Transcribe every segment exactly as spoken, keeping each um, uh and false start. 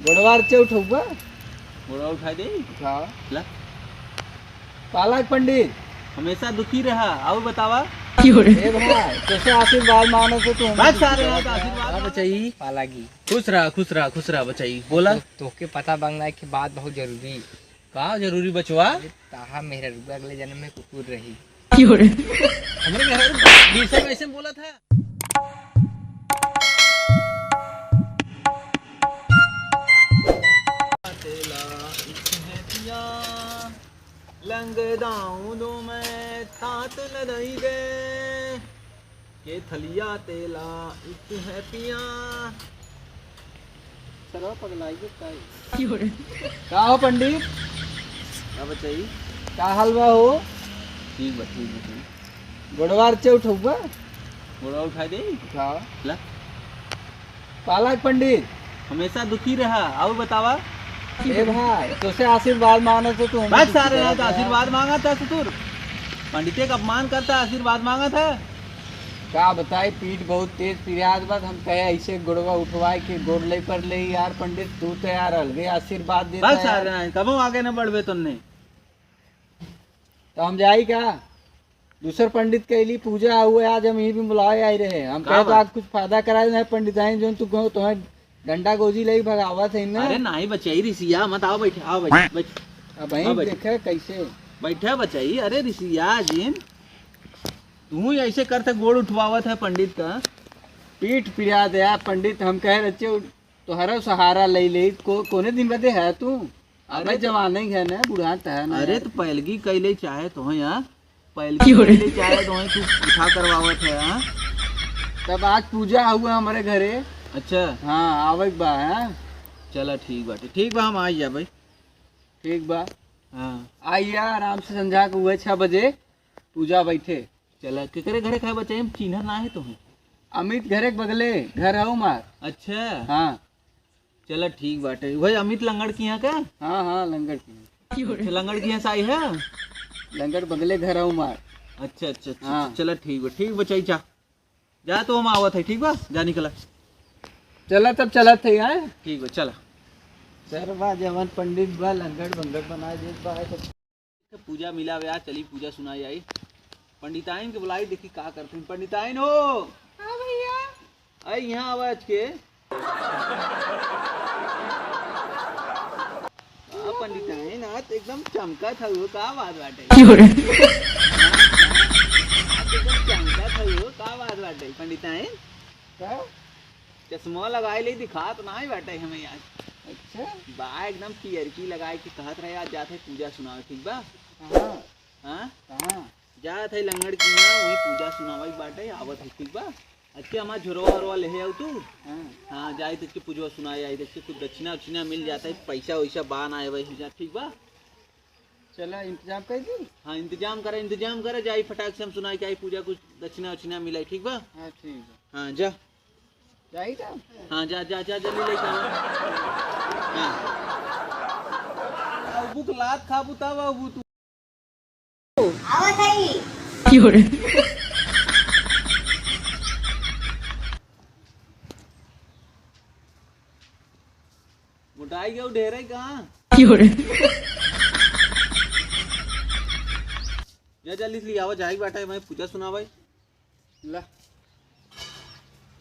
गोड़वा रच्चे उठउबा? गोड़वा उठाइ देई? उठावा। ला। पालागी पंडित। हमेसा दुखी रहा, अउर बतावा। ए भाई, तोसे आसीर्वाद माँगत है, तू हमसे बस सारे दुखी रहा। आशीर्वाद हाँ, माँगत। बचाई। पालागी। खुश रहा, खुश रहा, खुश रहा बचाई। बोला। तो, तोहके पता बा ना कि बात बहुत जरूरी। का जरूरी बचवा? अरे, ताहा मेहररुआ अगले जन्म में कुकुर रही। हमरे मेहरारू बीच में ऐसे बोला था। तेला इच्छे पिया, लंग दाऊं दो मैं तात न दई दे। के थलिया तेला इच्छे पिया। सरवा पगलाई के का है? का हो पंडित? का बचाई? का हाल बा हो? ठीक बा, ठीक बा, ठीक। गोड़वा रच्चे उठउबा? गोड़वा उठाइ देई? उठावा। ला। पालागी पंडित। हमेसा दुखी रहा, अउर बतावा। ए भाई, तोसे आशीर्वाद माँगत है, तू हमसे बस दुखी सारे रहा। आशीर्वाद माँगत है ससुर। पंडिते का अपमान करता, आशीर्वाद माँगत है। का बताई, पीठ बहुत तेज पिरात बा, हम कहे ऐसे गोड़वा उठवाए के गोड़ ले पर ले यार पंडित, तू तो यार अलगे आशीर्वाद देता बस यार। सारे, कबो आगे न बढ़बे तन्ने। तो हम जाई का? दूसर पंडित कइली पूजा हुए, आज हम यहीं भी बुलाए आए रहे। हम का कहे तो बात? आज कुछ फायदा कराए नहीं पंडिताइन, जोन तू कहो तुम्हें डंडा गोजी लेके भगावत है ना। अरे नहीं बचाई रिसिया, मत आओ बैठे, आओ बैठे, बैठ। अब वहीं आओ बैठे। देखे कैसे। बैठा बचाई, अरे रिसिया जिन, तू ही ऐसे करते गोड़ उठवावत है पंडित का। पीठ पिरात है पंडित, हम कहे रच्चे तोहरा सहारा ले ले, को-, कोने दिन बदे है तू? अरे अबे तो जवान ही है ना, बुढ़ान त है ना अरे यार। तो पैलगी कइले चाहे तो है यार, पैलगी क्यों रे? कइले चाहे तो है, तू उठा करवावत है, हाँ? तब आज पूजा हुआ हमरे घरे। अच्छा। हाँ, आवे के बा, हाँ? चला ठीक बाटे, ठीक बा, हम आई जा भाई। ठीक बा। हाँ। आइया आराम से संझा के हुए छह बजे पूजा बैठे। चला, केकरे घरे खाए बचाई, हम चिन्हत ना है तोहे। अमित घरे के बगले, घर हौ मार। अच्छा। हाँ। चला, ठीक बाटे। वही अमित लंगड़ की यहाँ का? हाँ, हाँ, लंगड़ की। अच्छा, लंगड़ की यहाँ से आई है? लंगड़ बगले घर हौ मार। अच्छा, अच्छा, अच्छा, हाँ। अच्छा, चला, ठीक बा, ठीक बचाई, जा। जा तो हम आवत है, ठीक बा? जा निकला। चला तब चलत है, हाँ? ठीक बा, चला। सरवा जवन पंडित बा, लंगड़ बंगड़ बनाए देत बा, है तो पूजा मिला बे, आज चली पूजा सुनाई आई। पंडिताइन के बुलाई, देखी का करते हैं। पंडिताइन हो। हाँ भैया। अरे यहाँ आवा आज के। हाँ, पंडिताइन, आज एकदम चमका था वो, का बात बाटे? क्यों रे? आज एकदम चमका था वो, का बात बाटे, पंडिताइन? का? चश्मा लगाए ले दिखात नाही बाटे हमें यार। अच्छा। बा एकदम पियरकी लगाए के कहत रहे, आज जात है पूजा सुनावे, ठीक बा? कहाँ? हाँ? कहाँ? जात है लंगड़ की यहाँ, वही पूजा सुनावे बाटे, आवत है, ठीक बा? अच्छे हमार झोरवा ओरवा लेहे आऊ तू। हाँ। हाँ, जाई तो अच्छे पूजवा सुनाए आई, अच्छे कुछ दक्षिणा उक्षिणा मिल जाता है, पैसा वैसा बा ना है वही जा, ठीक बा? चला, इंतजाम कर दी। हाँ, इंतजाम करे, इंतजाम करे, जाई फटाक से हम सुनाई के आई पूजा, कुछ दक्षिणा उक्षिणा मिलाई, ठीक बा? हाँ, ठीक बा। हाँ, जा। जाई का? हाँ, जा, जा, जा, जल्दी लेके आवा। हाँ। अब बुक लात खाबू तब अब तू। आवत हई। क्यों रे? मोटाई गयो ढेरे कहाँ? क्यों रे? जा जल्दी से लियावा, जाई बाटे, मैं पूजा सुनावाई। ला।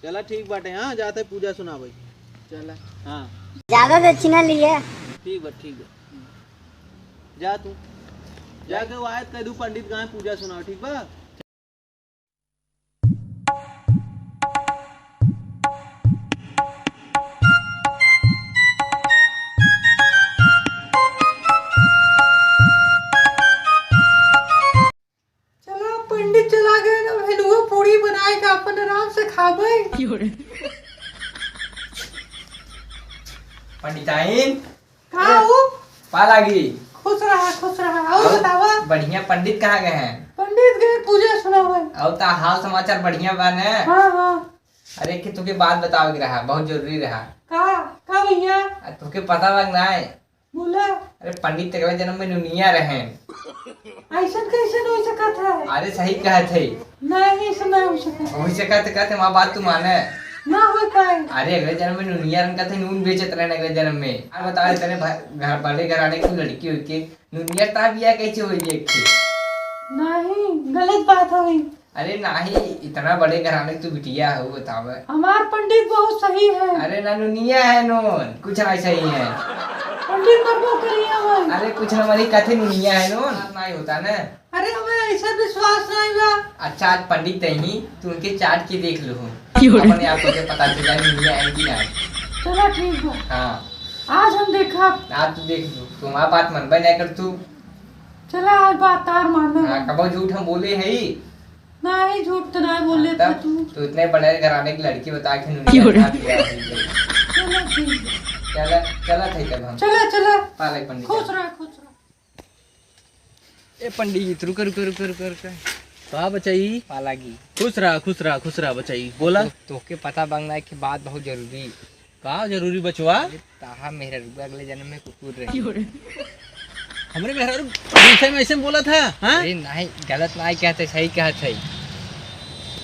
चला ठीक बाटे, हाँ, जाते पूजा सुनावाई। चला। हाँ। ज्यादा दक्षिणा लिए। ठीक बा, ठीक बा। जा तू। जाके वायद कह दू पंडित गाय पूजा सुनाओ, ठीक बा? चला, पंडित चला गए ना, हलवा पूड़ी बनाए के अपन आराम से खाबे। पंडिताइन, का ए, हो? पा लागी। खुश रहा, खुश रहा। और और बतावा? बढ़िया पंडित कहाँ गए हैं? पंडित गए पूजा सुनावे। और ता हाल समाचार बढ़िया बा ने? हाँ, हाँ। अरे कि तुके बात बतावे के रहा, बहुत जरूरी रहा। का? का भैया? आ, तुके पता लग ना है? बोला। अरे पंडित अगले जन्म में नुनिया रहे। ऐसन कैसन हो सकत है? अरे सही कहत है। नहीं, ऐसा नहीं हो सकत। हो सकत, कहते माँ बात तू माने। ना होइ पाए। अरे, अगले जन्म में नुनिया रंग का थे, नून बेचत रहे अगले जन्म में। अब बताओ, इतने भा-, घर, बड़े घराने की लड़की होके नुनिया ता बिया कैसे होई एक थे? नहीं, गलत बात होई। अरे नाही, इतना बड़े घराने की तू बिटिया हो, बतावे। हमार पंडित बहुत सही है। अरे ना, नुनिया है नून, कुछ ना सही है। पंडित बरबो करिया है। अरे कुछ ना, हमारी कथे नुनिया है नून, नहीं होता ना। अरे, हमें ऐसा विश्वास नहीं बा। अच्छा, आज पंडित नहीं, तू उनके चाट के देख लो। क्यों रे? अपने आप को पता चल जाए, नुनिया है कि ना। चला, ठीक बा। हाँ। आज हम देखा। आज तू देख लो, तू हमार बात मनबे नहीं कर तू। चला, आज बात तार मानना हाँ, बा। कबो झूठ हम बोले है ही। नहीं, झूठ तो नहीं बोले हाँ, था तब तू। तू इतने बड़े घराने की लड़की बता के नुनिया क्यों रे? बना दिया है। चला, ठीक बा। चला, चला थे तब हम। चला, चला। पालक पंडित खुश जी। रह, खुश रह। ए पंडित, रुका, रुका, रुका, रुका, रुका। का बचाई? पालागी। खुश रहा, खुश रहा, खुश रहा बचाई। बोला। तो, तोहके पता बा ना कि बात बहुत जरूरी। का जरूरी बचवा? अरे, ताहा मेहररुआ अगले जन्म में कुकुर रही। हमरे मेहरारू गुस्से में ऐसे बोला था, हाँ? अरे नहीं, गलत नहीं कहते, सही कहते।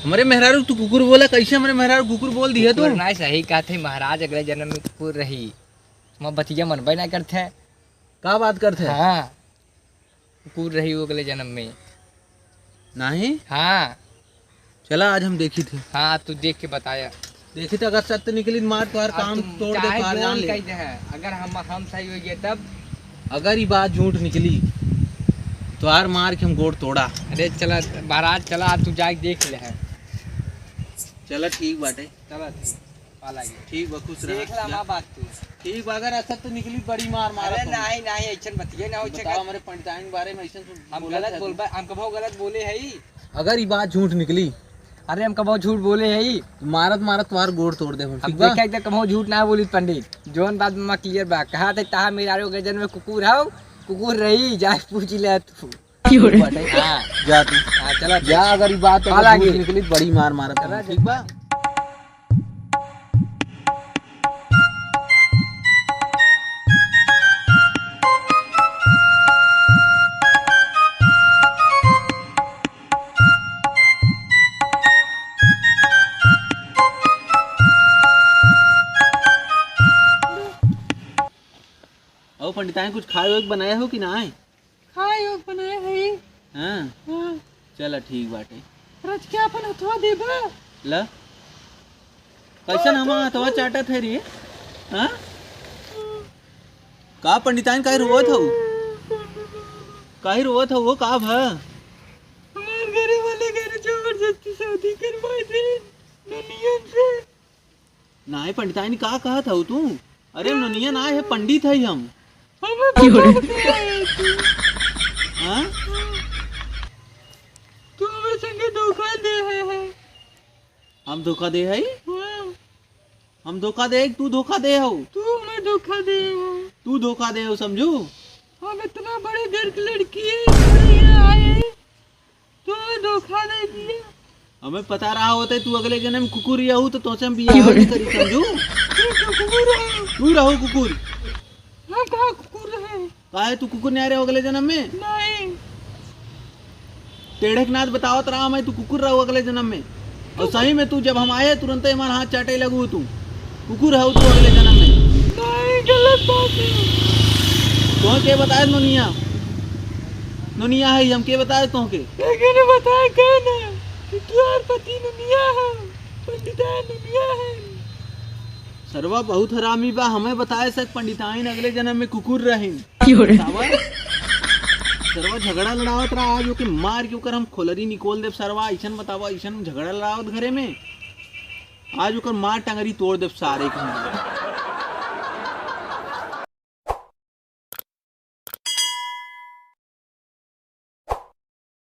हमरे मेहरारू तू कुकुर बोला, कैसे हमरे मेहरारू कुकुर बोल दिया तू? कुकुर नहीं, सही कहते, महाराज अगले जन्म में कुकुर रही। मैं बतिया मनबे ना करते। का बात करते? हाँ। कुकुर रही वो अगले जन्म में। नहीं? हाँ। चला, आज हम देखी थे। हाँ, तू देख के बताया। देखी थे, अगर सत्य निकली तो मार तोहार अब काम तुम तोड़ दे, चाहे तोहार जान जोन ले। कह दे हैं, अगर हम, हम सही हो गए तब। अगर ये बात झूठ निकली, तोहार मार के हम गोड़ तोड़ा। अरे चला, महाराज चला, तू जाके देख ले है। चला, ठीक बाटे। चला, ठीक। पाला गया। ठीक बा, खुश रहा। देख ला माँ बात तू। ठीक बा, अगर असत तो निकली बड़ी मार मारत अरे हम। नहीं, नहीं, ऐसन बतिये ना हो बताओ, छे। हमरे पंडिताइन के बारे में ऐसन हम बोलत गलत है बोल तू। बा-, हम कबो गलत बोले हई? अगर ई बात झूठ निकली। अरे हम कबो झूठ बोले हई? मारत मारत तोहार गोड़ तोड़ दे हम, अब ठीक बा? देखा, एकदम कबो झूठ ना बोली पंडित, जौन बात माँ clear बा, कहा थे ताहा मेहरारू अगले जन्म में कुकुर हौ, कुकुर रही, जाए पूछ ले तू। क्यों रे? हाँ। जा तू। हाँ, चला। जा, अगर ई बात अगर पाला झूठ गई। निकली, बड़ी मार मारत चला हम, जा। ठीक बा? अहो पंडिताइन, कुछ खाए वाए के बनाया हो कि नाहीं? खाए योग बनाए हई। हाँ। हाँ। चला ठीक बाटे। रच के अपन हथवा देबा? ला। कैसन हमार हथवा चाटत है रे? हाँ? का पंडिताइन काहे रोवत हऊ? काहे रोवत हऊ हो? का भा? हमार घरे वाले घर जबरदस्ती शादी करवाए दे दुनिया से। नाहीं पंडिताइन, का कहत हऊ तू? अरे नोनिया ना है, पंडित है हम। हमें क्यों रे? बता दे। हाँ? तू हमें संगे धोखा दे है। हम धोखा दे है? हाँ। हम धोखा दे, तू धोखा दे हो? तू हमें धोखा दे हो। तू धोखा दे हो, समझू? हम इतना बड़े घर की लड़की है, बड़े यहाँ आए। तू धोखा दे दिया। हमें पता रहा होते तू अगले जन्म कुकुर ही रहू तो तोसे हम बियाह नहीं करी, समझू? तू तो कुकुर है। तू रहो कुकुर। हम कहाँ कुकुर रहे? काहे तू कुकुर नहीं रहे अगले जन्म में? नहीं। टेढ़कनाथ बतावत रहा मैं तू कुकुर रहो अगले जन्म में। और सही में तू जब हम आए तुरंत ही हमारा हाथ चाटे लगू तू। कुकुर हो तू अगले जन्म में। नहीं, गलत बात है। तोह के बताए नोनिया? नोनिया है हम, के बताए तोह के? लेकिन बताए के ना कि तुहार पति नोनिया है, पंडिता नोनिया है। सरवा बहुत हरामी बा, हमें बताए सक पंडिताइन अगले जन्म में कुकुर रहिन। क्यों रे? बतावा? सरवा झगड़ा लड़ावत रहा, आज ओके मार के ओकर हम खोलरी निकोल देब सरवा, ऐसन बतावा, ऐसन झगड़ा लड़ावत घरे में। आज ओकर मार टंगरी तोड़ देब सारे के हम।